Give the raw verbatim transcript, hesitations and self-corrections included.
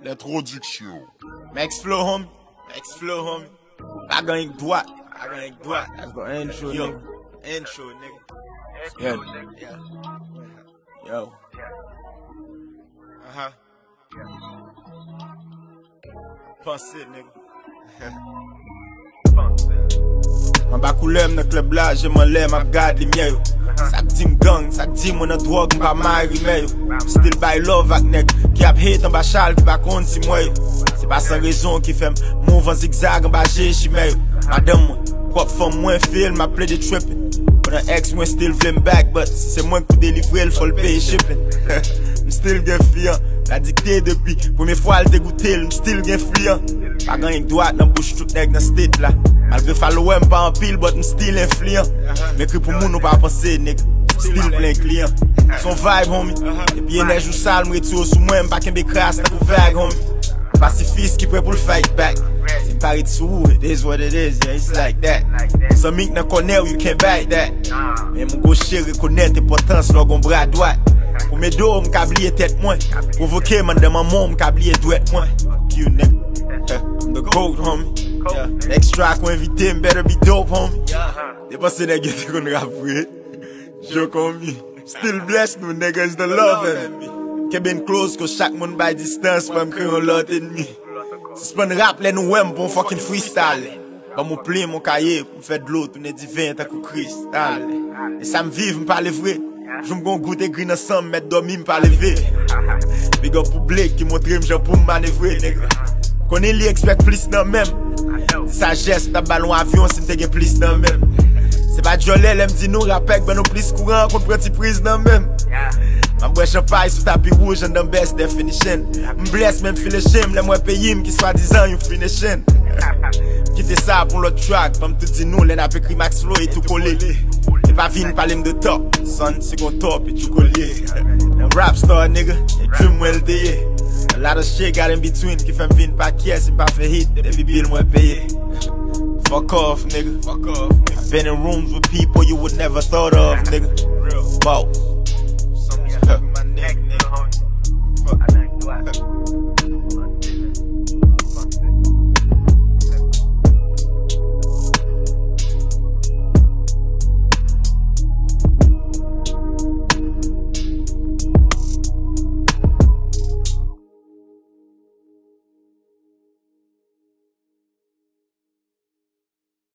L'introduction. Max Flow, homie. Max Flow, homie. Pa gen dwat. Pa gen dwat. That's the intro, yo, nigga. Intro, nigga. Yeah. Yeah. Yo. Uh-huh. Panse, nigga. Anba koulè m nan klèb la, je m anlè, m ap gad limyè yo. Sa k di m gang, sa k di mwen nan dwòg, m pa mare rimè yo. M still bay love ak nèg ki ap hate anba chal ki pa konn si m wè yo. Se pa san rezon ki fè m move an zigzag anba je chimè yo. Madanm mwen, pwòp fanm mwen, feel m ap plede trippin. Pandan ex mwen still vle m back, but si se mwen k pou delivre l, fò l peye shipping. M still gen fi an, la dikte depi premye fwa l te goute l, m still gen fli an. Pa gen anyen k dwat nan bouch tout nèg nan state la. Malgre follower m pa anpil, but m still enfliyan. M ekri pou moun ou pa panse, nigga. Still plen kliyan. Son vibe, homie. Depi enèji w sal, m retire w sou mwen, m pa kenbe kras tankou vag, homie. Pasifis ki prè pou l fight back. Si m pa ret sou ou, it is what it is, yeah, it's like that. Zanmi k nan kònè w, you can't bite that. Men m goche rekonèt enpòtans lè w gon bra dwat. Pou m ede w, m ka bliye tèt mwen. Pwovoke m anndan manman w, m ka bliye dwèt mwen. Fuck you, nigga. I'm the goat, homie. Yeah. Next track ou envite m, better be dope, homie. Depanse nèg yo te konn rap vre. Joke on me. Still bless nou, nigga, is the love in me. Kenbe n close, cause chak moun bay distans, fò m kreye yon lòt enmi. Sispann rap lè nou wè m pou yon fucking freestyle. Ban m yon plim, yon kaye, pou m fè dlo tounen diven tankou kristal. E sa m viv, m pale vre. Jou m gon gout egri nan san m, mèt dòmi, m pa leve. Big up pou Blake ki montre m jan pou m manevre, nèg. Konnen li expect plis nan men m. Sajès, m t ap ba l yon avyon si m te gen plis nan men m. Se pa djòlè lè m di nou rapè k ban nou plis kouran konn pran ti priz nan men m. M ap bwè chanpay sou tapi wouj anndan best definition. M bless men m file shame lè m wè peyi m ki swadizan yon finishing. Kite sa pou lòt track, ban m tou di nou lè n ap ekri Max Flow e tou kole. E pa vin pale m de top, son se gon top e tou kole. Yon rap star, nigga, e dream mwen l te ye. A lot of shit got in between ki fè m vin pa kyè si m pa fè hit, depi bill mwen peye. Fuck off, nigga. Fuck off, nigga. I've been in rooms with people you would never thought of, nigga. Real. Bow.